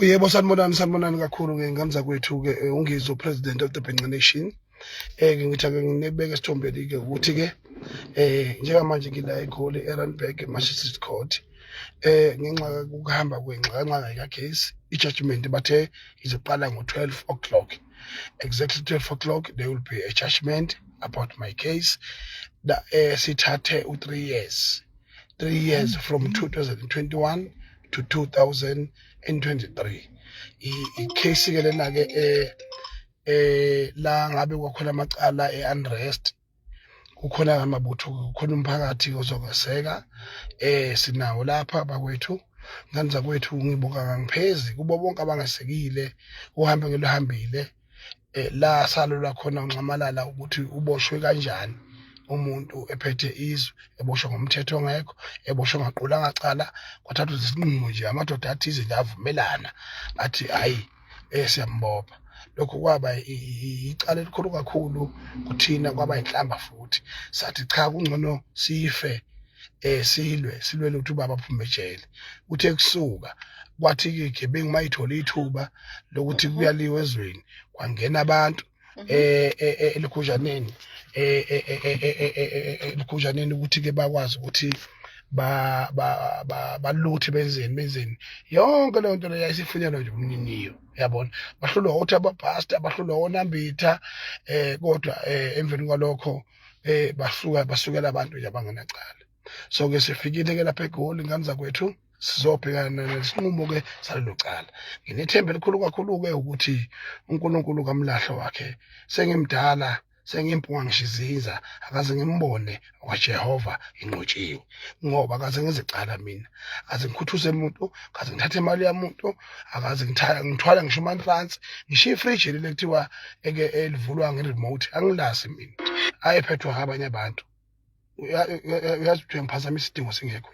Yebo, sanibonani, sanibonani kakhulu-ke ngane zakwethu-ke. UNgizwe, President of the Bhinca Nation. Ngithi ake nginibeke esithombeni-ke ukuthi-ke njengamanje ngila eGoli, eRandburg Magistrates Court, ngenxa yokuhamba kwengxakangxaka kagesi. I-judgment bathe izoqala ngo-12 o'clock, exactly 12 o'clock there will be a judgment about my case. Da sithathe u-3 years, 3 years from 2021 to 2023. I-case ke lena ke la ngabe kwakhona amacala e-unrest, kukhona amabutho, kukhona umphakathi ozokweseka. Sinawo lapha bakwethu, ngane zakwethu. Ngibuka ngiphezi kubo bonke abangasekile uhambe ngeluhambile la salelwa khona uNxamalala ukuthi uboshwe kanjani umuntu ephethe izwe, eboshwe ngomthetho ongekho, eboshwe ngaqulanga cala. Kwathathwa isinqumo nje, amadoda athize nje avumelana, athi hayi, siyambopha. Lokho kwaba icala elikhulu kakhulu kuthina, kwaba inhlamba futhi. Sathi cha, kungcono sife, silwe, silwele ukuthi ubaba aphume ejele. Uthe kusuka kwathi ke igebengu mayithola ithuba lokuthi kuyaliwa ezweni, kwangena abantu elikhujaneni, elikhujaneni, ukuthi ke bakwazi ukuthi ba ba baluthe, benzeni, benzeni. Yonke leyo nto leyo yayisifunyanwa nje umniniyo, yabona. Bahlulwa ukuthi abapastor, bahlulwa onambitha, kodwa emveni kwalokho basuka basukela abantu nje abangenacala. So ke sifikile ke lapha eGoli, ngane zakwethu, sizobhekana nesinqumo ke salelo cala. Nginethemba elikhulu kakhulu ke ukuthi uNkulunkulu kamlahlo wakhe, sengimdala, sengimpunga ngishiziza, akaze ngimbone okaJehova inqotshiwe, ngoba akaze ngizicala mina, akaze ngikhuthuse umuntu, akaze ngithathe imali yamuntu, akaze ngithwale ngisho umanhlansi, ngisho ifriji leli ekuthiwa eke elivulwa nge-remote angilazi mina, ayephethwe abanye abantu. Uyazi ukuthi uyangiphazamisa isidingo singekho,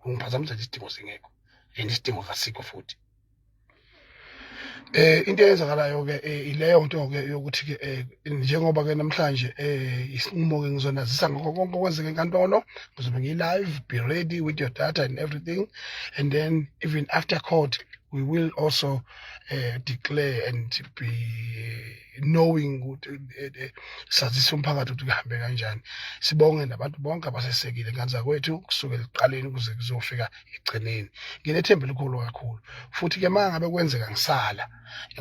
ungiphazamisa nje isidingo singekho, and isidingo kasikho futhi. Into eyenzakalayo ke ileyo nto ke yokuthi ke njengoba ke namhlanje isinqumo ke ngizonazisa ngakho konke okwenzeka enkantolo. Ngizobe ngi-live, be ready with your data and everything, and then even after court we will also declare and be knowing ukuthi sazise umphakathi ukuthi kuhambe kanjani. Sibonge nabantu bonke abasesekile, ngane zakwethu, kusukela ekuqaleni kuze kuzofika ekugcineni. Nginethemba elikhulu kakhulu futhi ke uma ngabe kwenzeka ngisala,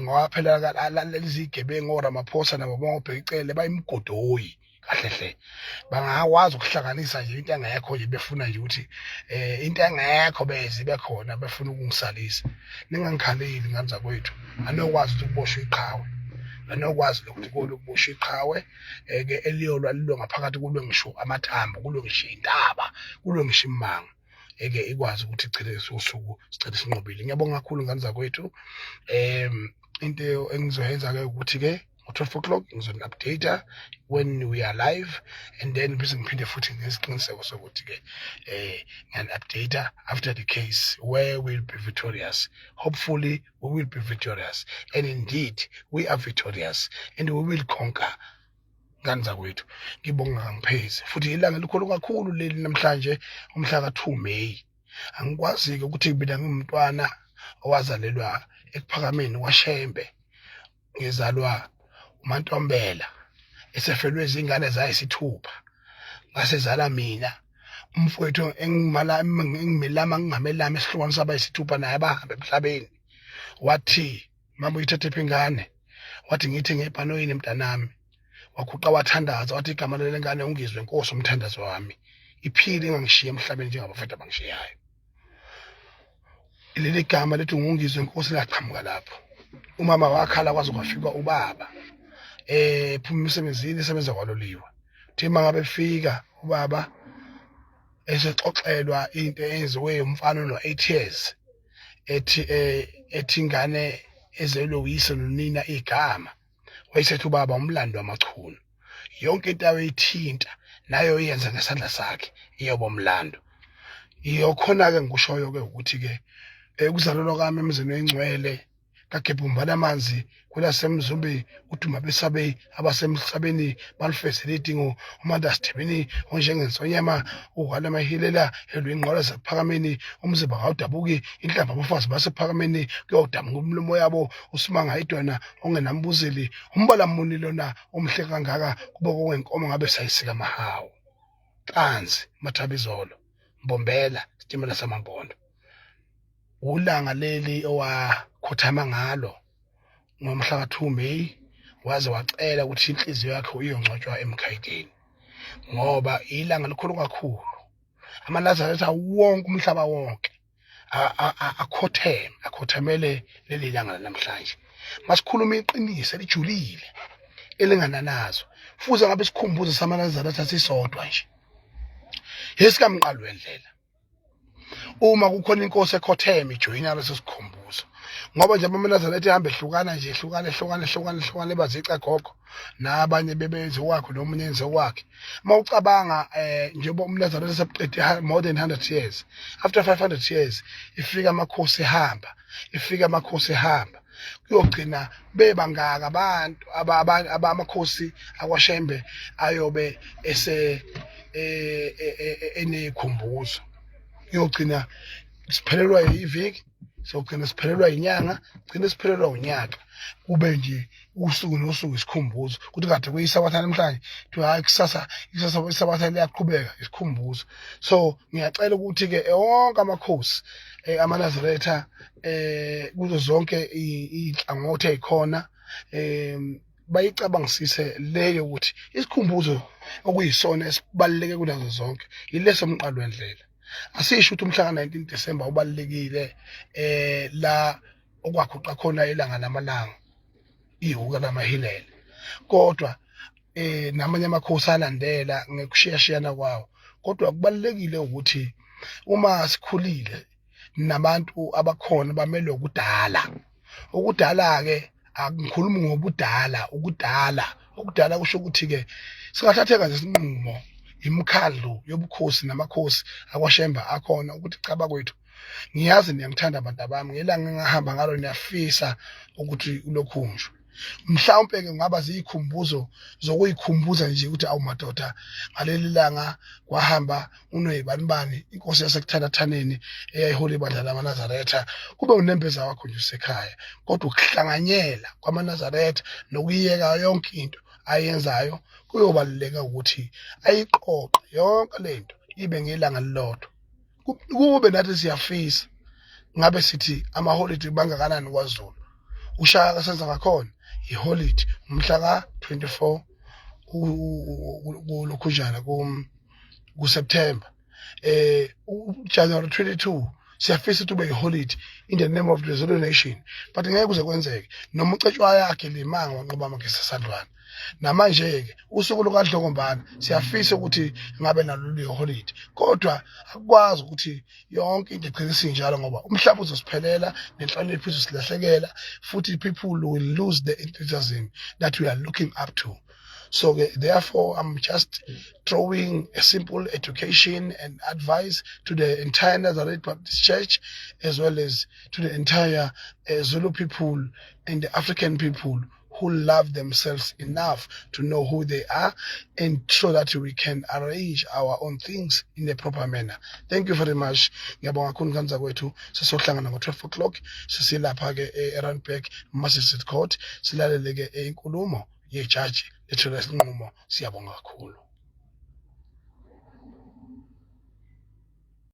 ngoba phela lezi zigebengu oRamaphosa nabo bonke Bheki Cele bayimigodoyi kahle hle, bangakwazi ukuhlanganisa nje into engekho nje, befuna nje ukuthi into engekho beze ibe khona, befuna ukungisalisa. Ningangikhaleli, ngane zakwethu. Anokwazi ukuthi kuboshwe iqhawe, anokwazi lokuthi kolo kuboshwe iqhawe ke eliyolwa lilwe ngaphakathi, kulwe ngisho amathambo, kulwe ngisho intaba, kulwe ngisho imango, eke ikwazi ukuthi igcine usuku sigcine sinqobile. Ngiyabonga kakhulu, ngane zakwethu. Into engizoyenza ke ukuthi ke ngo-12 o'clock ngizoni-update when we are live, and then bese ngiphinde futhi ngesiqiniseko sokuthi ke ngiyani-update after the case where we'll be victorious. Hopefully we will be victorious, and indeed we are victorious and we will conquer, ngane zakwethu. Ngibonga kangiphezi futhi. Ilanga elikhulu kakhulu leli namhlanje, umhla ka-2 May. Angikwazi-ke ukuthi mina ngimntwana owazalelwa ekuphakameni kwaShembe, ngizalwa uMantombela esefelwe izingane zayisithupha, ngasezala mina, umfowethu engimala engimelama ngingamelama esihlokwane sabayisithupha naye abahambe emhlabeni. Wathi, "Mama, uyithethe phi ingane?" Wathi, "Ngithi ngebhanoyini, mntanami." Waguqa wathandaza, wathi, "Igama lale ngane ungizwe inkosi umthandazo wami, iphile, ingangishiya emhlabeni njengabafethu abangishiyayo." Leli gama lethi ngungizwe inkosi laqhamuka lapho. Umama wakhala kwaze kwafika ubaba phuma emsebenzini, esebenza kwaloliwe. Thi mangabe fika ubaba esexoxelwa into eyenziwe umfana no 8 years, ethi ingane ezelwe uyise nonina igama, wayesethi ubaba umlando wamachunu, yonke into ayoyithinta nayo iyenza ngesandla sakhe iyoba umlando. Iyokhona ke ngikushoyo ke ukuthi ke ukuzalelwa kwami emzini oyingcwele. kaGebhumbana amanzi kwelaseMzumbe uduma besabe abasemhlabeni balufezele idingo uManda Sithebeni onjengensonyama uwala amahilela elwingqola zasephakameni umzimba kawudabuki inhlamba abafazi basephakameni kuyawudamuka umlomo yabo usimanga idwana ongenambuzeli umbala muni lona omuhle kangaka kuba kokwenkomo ngabe sayisika amahawu Nhlanzi Mathabizolo Mbombela sitimela samampondo ulanga leli owakhothama ngalo ngomhla ka-2 May waze wacela ukuthi inhliziyo yakhe iyongcwatshwa emkhayideni ngoba ilanga likhulu kakhulu amaNazaretha wonke umhlaba wonke akhotheme akhothamele leli langa namhlanje. Masikhuluma iqiniso elijulile elingananazo futhi ngabe isikhumbuzo samaNazaretha sisodwa nje esikamqalo wendlela. Uma kukhona inkosi ekhotheme ijoyina leso sikhumbuzo ngoba nje amaNazaretha ehamba ehlukana nje ehlukana ehlukana ehlukana ehlukana ebazica gogo nabanye bebenze okwakhe nomunye enze okwakhe. Uma ucabanga njengoba umNazaretha sebuqede more than 100 years, after 500 years ifika amakhosi ehamba, ifika amakhosi ehamba, kuyogcina bebangaka abantu amakhosi akwaShembe ayobe ese enezikhumbuzo. Kuyogcina siphelelwa iviki, siyogcina siphelelwa inyanga, gcine siphelelwa unyaka, kube nje usuku nosuku isikhumbuzo ukuthi kade kuyisabatha namhlanje, kuthiwa hhayi kusasa ikusasa isabatha liyaqhubeka isikhumbuzo. So ngiyacela ukuthi-ke wonke amakhosi amaNazaretha kuzo zonke iy'nhlangothi ey'khona bayicabangisise leyo ukuthi isikhumbuzo okuyisona esibaluleke kunazo zonke yileso mqalo wendlela. Asisho ukuthi umhla ka-19 December ubalulekile la okwaguqa khona ilanga namalanga ihuka lamahilele, kodwa namanye amakhosi alandela ngekushiyashiyana kwawo. Kodwa kubalulekile ukuthi uma sikhulile nabantu abakhona bamelwe ukudala. Ukudala-ke angikhulumi ngobudala, ukudala ukudala kusho ukuthi-ke singathatheka nje isinqumo imikhandlu yobukhosi namakhosi akwaShembe akhona ukuthi cha bakwethu, ngiyazi niyangithanda abantu abami, ngelanga engahamba ngalo niyafisa ukuthi ulokhunjwe. Mhlawumpe-ke kungaba ziyikhumbuzo zokuyikhumbuza nje ukuthi awu madoda, ngaleli langa kwahamba unoyibanibani inkosi yasekuthandathaneni eyayihola ibandla lamaNazaretha, kube unembeza wakho nje usekhaya. Kodwa ukuhlanganyela kwamaNazaretha nokuyeka yonke into ayenzayo kuyobaluleka ukuthi ayiqoqe yonke lento ibe ngelanga lilodwa. Kube nathi siyafisa ngabe sithi amaholidi bangakanani kwaZulu, uShaka kasenza ngakhona iholidi umhla ka-24 kulokhunjana kuSeptember, uJanuary 22 siyafisa ukuthi ube iholidi in the name of the Zulu nation, but ngeke kuze kwenzeke. Noma uCetshwayo yakhe limanga wanqoba amagesasandlwana. Namanje-ke usuku lukaDlokombana siyafisa ukuthi ngabe nalo luyiholidi, kodwa akukwazi ukuthi yonke into igcine isinjalo ngoba umhlaba uzosiphelela nenhlonipho izosilahlekela futhi people will lose the enthusiasm that we are looking up to. So therefore I'm just throwing a simple education and advice to the entire Nazareth Baptist Church as well as to the entire Zulu people and the African people who love themselves enough to know who they are, and so that we can arrange our own things in a proper manner. Thank you very much. Ngiyabonga kakhulu ngane zakwethu. Sisohlangana ngo-12 o'clock sisilapha-ke e-Randburg Magistrate Court, silalele-ke inkulumo yejaji lethula isinqumo. Siyabonga kakhulu.